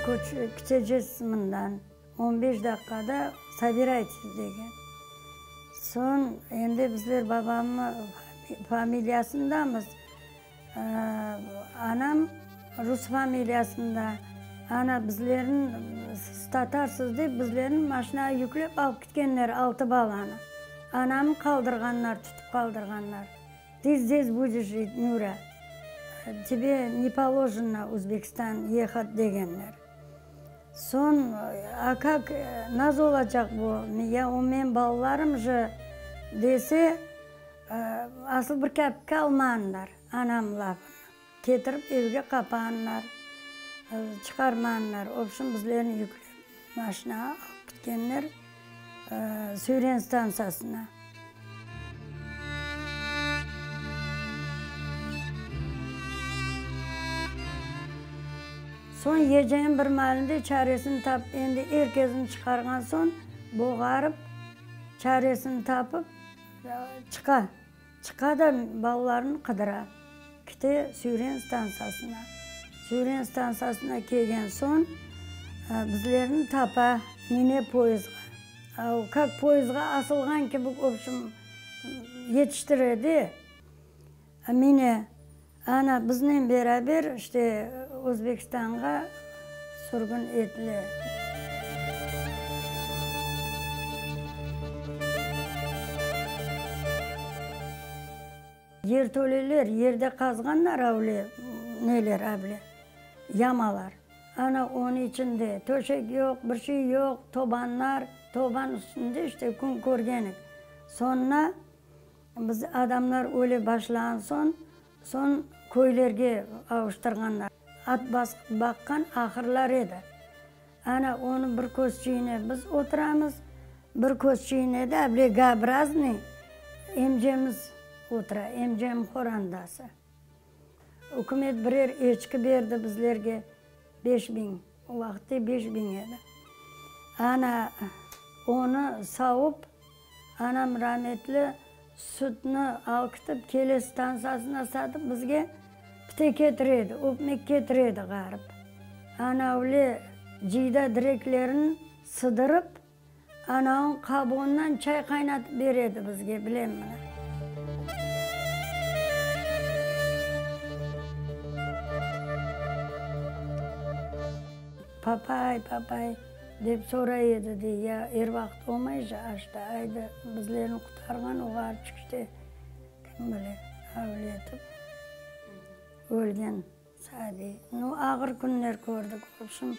Ketecesiz mından, on beş daqqada sobiraytes degen. Soñ endi bizler babamnıñ familiyasındamız, anam rus familiyasında. Ana, bizlerni siz tatarsız dep, bizlerni maşinağa yüklep alıp ketkenler, altı balanı. Anamnı qaldırğanlar, tutıp qaldırğanlar. Tı zdes budeş jit, Nura, tebe ne polojeno Özbekistan yehat degenler. Soñ, a kak, naz olacaq bu, ya o menim balalarım je, dese, asıl bir kapik almanlar anam lafını. Ketirip evge qapanlar, çıqarmanlar. Obşim bizlerni yüklep maşinağa alıp ketkenler Süyren stantsiyasına. Soñ geceniñ bir maalinde çaresini tapıp, endi er kesni çıqarğan soñ, boğarıp, çaresini tapıp, çıqa. Çıqa da balalarını qıdıra. Kite Süyren stantsiyasına. Süyren stantsiyasına kelgen soñ, bizlerni tapa, mine poyezdğa. O, kak poyezdğa asılğan kibi, vobşem, yetiştire de, mine. Ana, biznen beraber, işte, Özbekistanğa sürgün etile. Yertöleler, yerde qazğanlar avle, neler avle, yamalar. Ana, onıñ içinde töşek yoq, bir şey yoq, tobanlar, toban üstünde, işte, kün körgenik. Soñra. Biz adamlar öle başlağan soñ, soñ köylerge avuştırğanlar. At baqqan ahırlar edi. Ana, onı bir közçüyine biz oturamız, bir közçüyine de able G-obraznıy emcemiz otura, emcem qorandası. Ükümet birer eçki berdi bizlerge, 5000, o vaqıtte 5000 edi. Ana, onı savup, Anam rametli sütni alkıtıp, kele stansiyasına satıp, bizge pite ketire edi, ötmek ketire edi ğarip. Ana öyle ciyda direklerini sıdırıp, anavıñ qabuğından çay qaynatıp bere edi bizge, bilem mına. Papay, papay, dep soray edi, dey, ya er vaqıt olmay ja aşta, aydı, bizlerni qurtarğan o ğaripçik işte, kim bile, avle etip ölgen sabiy. Nu, ağır künler kördik, vobşem.